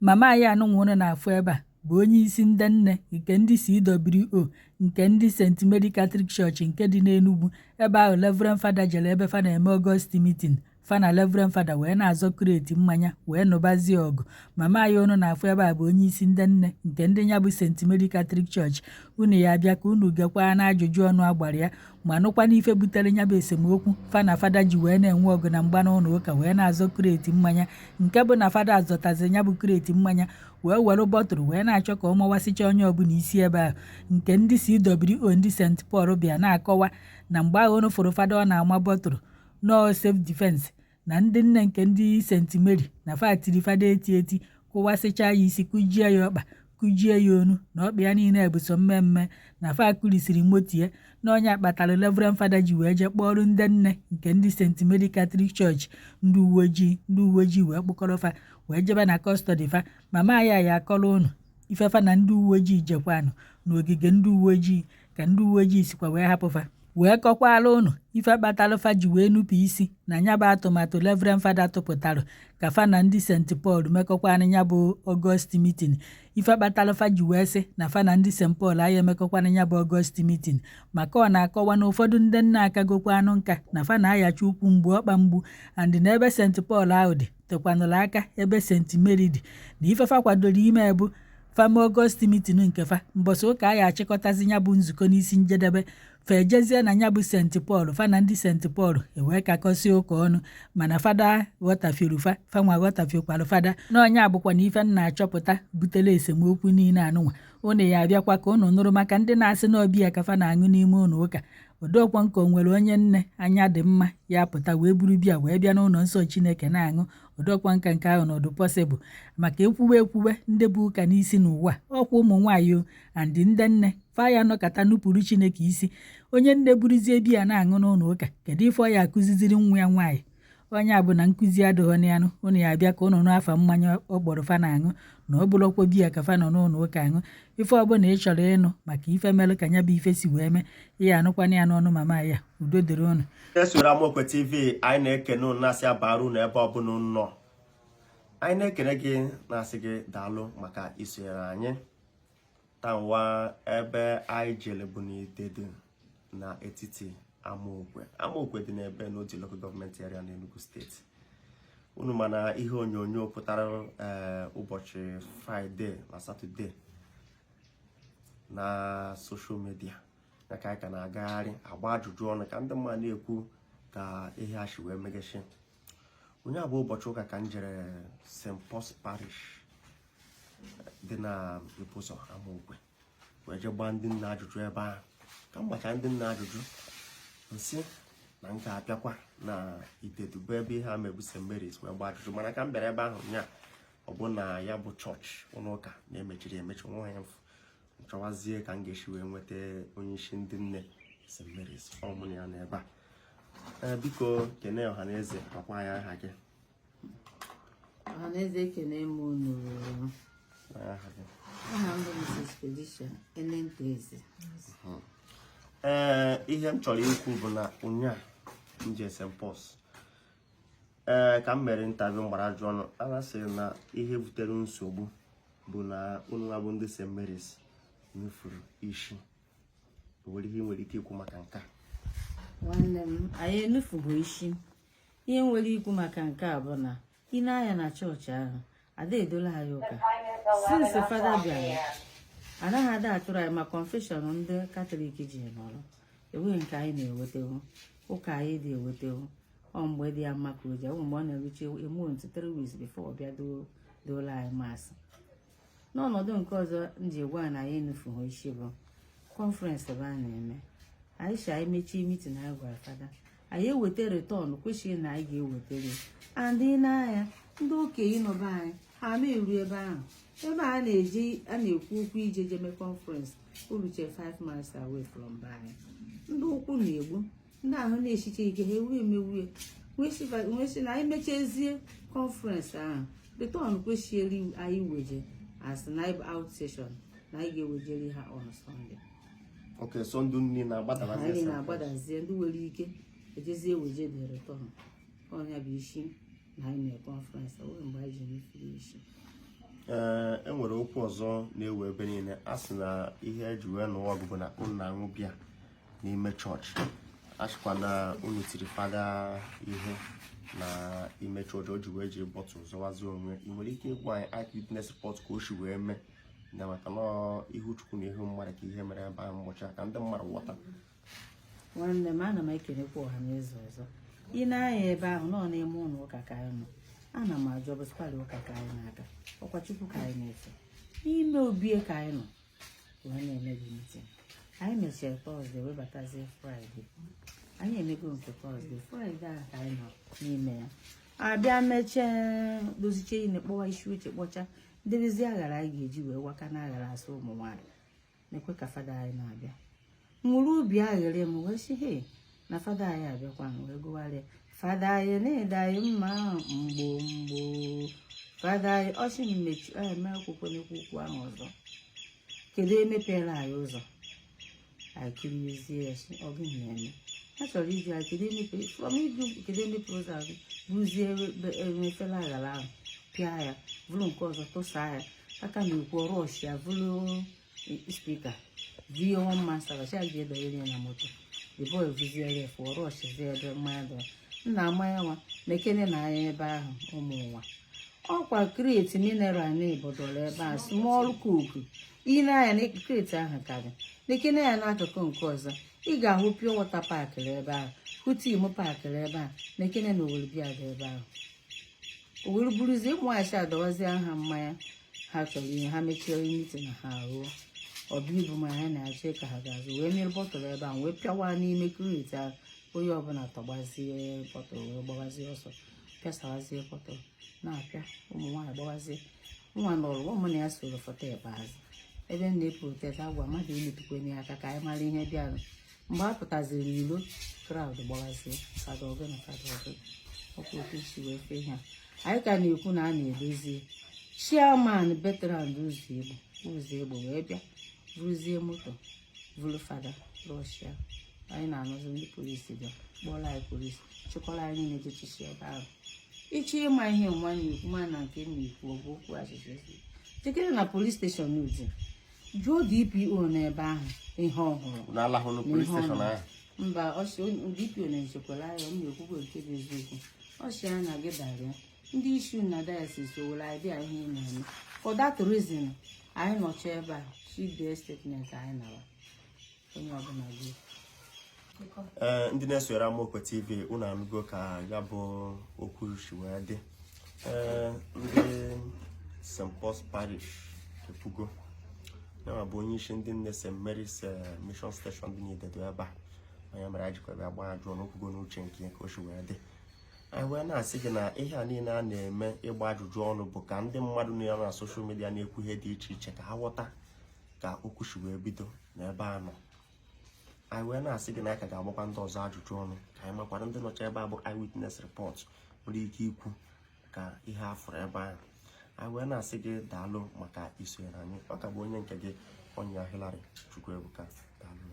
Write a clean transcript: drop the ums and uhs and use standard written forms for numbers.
Mama anyị anụnwa unu na-afụ ebe a bụ onye isi ndị nne nke ndị CWO nke ndị St. Mary Catholic Church nke dị n'Enugwu, ebe ahụ Reverend Fada jere ebe fa na-eme August meeting. Fa na Reverend Fada wee na-azọ crate mmanya wee nụbazie ọgụ. Mama anyị unu na-afụ ebe a bụ onye isi ndị nne nke ndị ya bụ St. Mary Catholic Church. Unu ya abịa ka unu gekwa na ajụjụ ọnụ a gbara ya ma nụkwa n'ife butere ya bụ esemokwu fa na fada ji wee na-enwe ọgụ na mgba n'ụlọ ụka wee na-azọ crate mmanya, nke bụ na fada azọtazi ya bụ crate mmanya wee were bottle wee na-achọ ka ọ mawasịcha onye ọbụla isi ebe ahụ. Nke ndị CWO ndị St. Paul bịa na-akọwa na mgbe ahụ unu fụrụ fada ọ na-ama bottle nọọ self defense, na ndị nne nke ndị St. Mary na fa tiri fada eti eti, kụwasịcha ya isi, kụjie ya ọkpa, kụjie ya onu, na ọkpa ya niile bụ sọ mmemme, na fa kụrisiri moto ya, na onye kpatara Reverend Fada ji wee jee kpọrọ ndị nne nke ndị St. Mary Catholic Church ndị uwe ojii. Ndị uwe ojii wee kpụkọrọ fa wee jebe na custody fa. Mama ya ya akọrọ unu ifefa na ndị uwe ojii jekwanụ n'ogige ndị uwe ojii, ka ndị uwe ojii sikwa wee hapụ fa, wee kọkwara unu ife kpatara fa ji wee nupụ isi na ya bụ atụmatụ Reverend Fada tụpụtara ka fa na ndị St. Paul mekọkwanụ ya bụ August meeting, ife kpatara fa ji wee sị na fa na ndị St. Paul aya emekọkwanụ ya bụ August meeting, maka ọ na-akọwa na ụfọdụ ndị nna akagokwanụ nka na fa na-ayacha ukwu mgbu, ọkpa mgbu, and na ebe St. Paul ahụ dị tekwanụrụ aka ebe St. Mary dị, na ife fa kwadoro ime bụ fama August meeting nke fa mbọsị ụka a ya achịkọtazi ya bụ nzukọ n'isi njedebe, fa ejezie na ya bụ St. Paul, fa na ndị St. Paul ewee kakọsịa ụka ọnụ. Mana fada ghọtafielu fa, fanwa ghọtafiekwalụ fada na onye abụkwa na ife nna achọpụta butere esemokwu niile anụnwa. Unu ya abịakwa ka unu nụrụ maka ndị na-asị na ọbịa ka fa na-aṅụ n'ime ụlọ ụka. Odokwa nke o nwere onye nne anya dị mma ya pụta wee buru biya wee bịa n'ụlọ nsọ Chineke na-aṅụ? Odokwa nka nke ahụ n'ọdụ possible, maka ekwuwe ekwuwe ndị bụ ụka n'isi n'ụwa ọkwa ụmụ nwaanyị o and ndị nne fa ya nọkọta nupụrụ Chineke isi. Onye nne buruzie biya na-aṅụ n'ụlọ ụka, kedu ife ọ ya akụziziri nwa ya nwaanyị? Onye a bụ na nkụzi adịghọ n'anụ. Unu ya abịa ka unu nụ afa mmanya ọ kpọrọ fa na-aṅụ, na ọ bụrụkwa biya ka fa nọ n'ụlọ ụka aṅụ. Ife ọbụla ị chọrọ ịnụ maka ife mere ka ya bụ ife si wee mee, ihe anụkwana ya n'ọnụ mama ya. Udo dịrị unu. Esoro Amaokwe TV, anyị na-ekene unu, na-asị abara unu ebe ọbụla unu nọ. Anyị na-ekene gị, na-asị gị daalụ maka isonyere anyị taa. Nwa ebe anyị jere bụ n'Itedu n'etiti Amaokwe. Amaokwe dị n'ebe n'Odi Local Government Area n'Enugu Steeti. Unu mana ihe onyonyo pụtara ee ụbọchị Fraịde na Satọde na social media ya ka anyị ka na-agagharị agba ajụjụ ọnụ ka ndị mmadụ na-ekwu ka ihe a si wee megachi. Onye a bụ ụbọchị ụka ka m jere St. Paul's Parish dị na Ibuzo Amaokwe wee jee gbaa ndị nna ajụjụ ebe ahụ. Ka m gbacha ndị nna ajụjụ, nsị na m ga-abịakwa na Itedu bụ ebe ihe a mebu St. Mary's wee gbaa ajụjụ. Mana ka m bịara ebe ahụ nya, ọ bụ na ya bụ chọọchị, ụlọ ụka na-emechiri emechi nwa ya. Nchọwazie ka m ga-esi wee nweta onye isi ndị nne St. Mary's. Ọ mụ na ya nọ ebe a. Ee, biko kene ọha na eze, gwakwa ya aha gị. Ọhaneze, ekene m unu. Aha gị? Aha m bụ Mrs. Felicia Elenteze. Ee, ihe m chọrọ ikwu bụ na ụnyaa m je St. Paul's, ee, ka m mere interview, m gbara ajụ ọnụ, a sị na ihe butere nsogbu bụ na unu nwa bụ ndị St. Mary's nyefuru isi. Nwere ihe ị nwere ike ikwu maka nke a? Nwanne m, anyị enufugo isi. Ihe nwere ikwu maka nke a bụ na ị na-anya na chọọchị ahụ ada edola anyị ụka since fada bịara. Anaghị ada atụrụ anyị ma confession ndị Katọlik ji nọrọ, enweghị nke anyị na-ewetewu. Ụka anyị dị ewetewu ọ mgbe dị ya mma ka o ji ọ mgbe ọ na-eruche a month, 3 weeks before ọ bịa doola anyị mass. N'ọnọdụ nke ọzọ m ji gwa na anyị enufughị isi bụ conference ebe a na-eme anyị si anyị mechie meeting, anyị gwara fada anyị eweta return kwesịrị na anyị ga-ewetere. And ị na-anya ndị okenye nọba anyị, ha na-eru ebe ahụ ebe a na-eje a na-ekwu okwu ije jeme conference uruche 5 miles away from be anyị. Ndị ụkwụ na-egbu, ndị ahụ na-esicha ike, ha ewu emewu wee sị na anyị mechezie conference ahụ, return kwesịrị anyị weje as na out session na anyị ga-ewejere ha on Sunday. Ok, so ndị nni na-agbadabazi anyị St. Paul's. Na-agbadazie, ndị nwere ike ejezie weje the return. Ọnya bụ isi na anyị mere conference onwe mgbe anyị ji mefuru isi. Ee, e nwere okwu ọzọ na-ewu ebe niile. A sị na ihe eji wee nụọ ọgụ bụ na unu na-aṅụ biya n'ime chọọchị. A sịkwa na unu tiri fada ihe na ime chọọchị, o ji wee ji bottle zọwazie onwe. Ị nwere ike ịgwa anyị eyewitness report ka o si wee mee, na maka na ihu Chukwu na ihu mmadụ ka ihe mere ebe ahụ mbọchị a, ka ndị mmadụ ghọta? Nwanne m, ana m ekelekwa ọha na eze ọzọ. Ị na-anya ebe ahụ nọ n'ime ụlọ ụka ka anyị nọ, ana m ajụ, ọbụsịkwara ụka ka anyị na-aga? Ọkwa Chukwu ka anyị na-efe. N'ime obie ka anyị nọ wee na-eme gị meeting. Anyị mechara Thursday, wee batazie Friday. Anyị emego nke Thursday, Friday ahụ ka anyị nọ n'ime ya. Abịa mechie, doziche ine, kpọwa isi uche, kpọcha, debezie aghara anyị ga-eji wee waka na aghara asụ ụmụ nwaanyị na-ekwe ka fada anyị na-abịa. Nwụrụ ubi aghịrị m wee sị, "He, na fada anyị abịakwa." Wee gụgharịa, "Fada anyị na-ede anyị mma mgbo mgbo, fada anyị." Ọchị mmechi eme akwụkwọ n'ekwu okwu ahụ ọzọ. Kedu emepeela anyị ụzọ? Anyị kirizie ya sị, ọ gịnị na-eme? Ha chọrọ iju anyị, kedu emepe from iju, kedu emepe ụzọ ahụ, bụzie emefela aghara ahụ, pịa ya, vụrụ nke ọzọ, tụsaa ya aka na ekwu rush ya, vụrụ speaker vie one man service ya ji edonyere ya na moto. The boy vuziere ya fụọ, rushzie ebe mmanya dọrọ nna mmanya nwa mekene na anya ebe ahụ. Ụmụ ụwa, ọkwa crate mineral na ibodoro ebe a, small Coke. Ile anya na crate ahụ karị lekene ya. N'akụkụ nke ọzọ, ị ga-ahụ pure water pakịrị ebe ahụ, hụ tin pakịrị ebe ahụ lekene na owere bịa dị ebe ahụ. O were buruzie ụmụ nwaanyị adọwazie ha mmanya ha chọrọ ihe ha mechie meeting ha rụọ ọbụ ibu ma ha na-achọ ka ha ga-azụ, wee mmiri bottle ebe ahụ wee pịawa n'ime crate ahụ. Onye ọbụla tọgbazie bottle wee gbawazie ọsọ, pịasawazie bottle na-apịa. Ụmụ nwaanyị gbawazie nwa nọrọ ụmụ na ya soro foto ikpeazụ ebe m na-eprotect agwa mmadụ emetụkwana ya aka ka anyị mara ihe bịara. Mgbe a pụtaziri ilo, crowd gbawazie, fada ọgụna, fada ọgụna. Ọkwa otu isi wee fee ihe a anyị ka na-ekwu na a na-edozi. Chairman Bertrand ụzọ egbo, ụzọ egbo wee bịa buruzie moto, vuru fada rushia. Anyị na-anụzi ndị polisi bịa kpọrọ anyị, polisi chịkọrọ anyị niile jechichi ebe ahụ. Ịchọ ịma ihe nwa na-ekwu, ma na nke m na-ekwu ọ bụ okwu achịcha jekere na police station Udi, jụọ DPO n'ebe ahụ ihe ọ hụrụ. Na-alahụ na police station ahụ? Mba, ọchị DPO na-echekwara anyị. M na-ekwukwe nke bụ eziokwu. Ọchị a na gị dara ndị isi na diocese were idea ihe ị na-eme. For that reason, anyị nọcha ebe a chidee statement anyị nara onye ọbụla gị. Ee, ndị na-esonyere Amaokwe TV, unu anụgo ka ya bụ okwu si wee dị. Ee, ndị St. Paul's Parish ekwugo ya bụ onye isi ndị nne St. Mary's Mission Station dị n'Idedo ebe a onye mere anyị jikwa bịa gbaa ajụọ n'okwugo n'uche nke ya ka o si wee dị. Anyị wee na-asị gị na ihe a niile a na-eme ịgba ajụjụ ọnụ bụ ka ndị mmadụ nọ na social media na-ekwu ihe dị iche iche ka ha ghọta ka okwu si wee bido n'ebe a nọ. Anyị wee na-asị gị na anyị ka ga-agbakwa ndị ọzọ ajụjụ ọnụ ka anyị makwara ndị nọcha ebe a bụ eyewitness report nwere ike ikwu ka ihe a fụrụ ebe ahụ. Anyị wee na-asị gị daalụ maka isonyere anyị. Ọ ka bụ onye nke gị, Ọnya Hillary Chukwuebuka. Daalụ.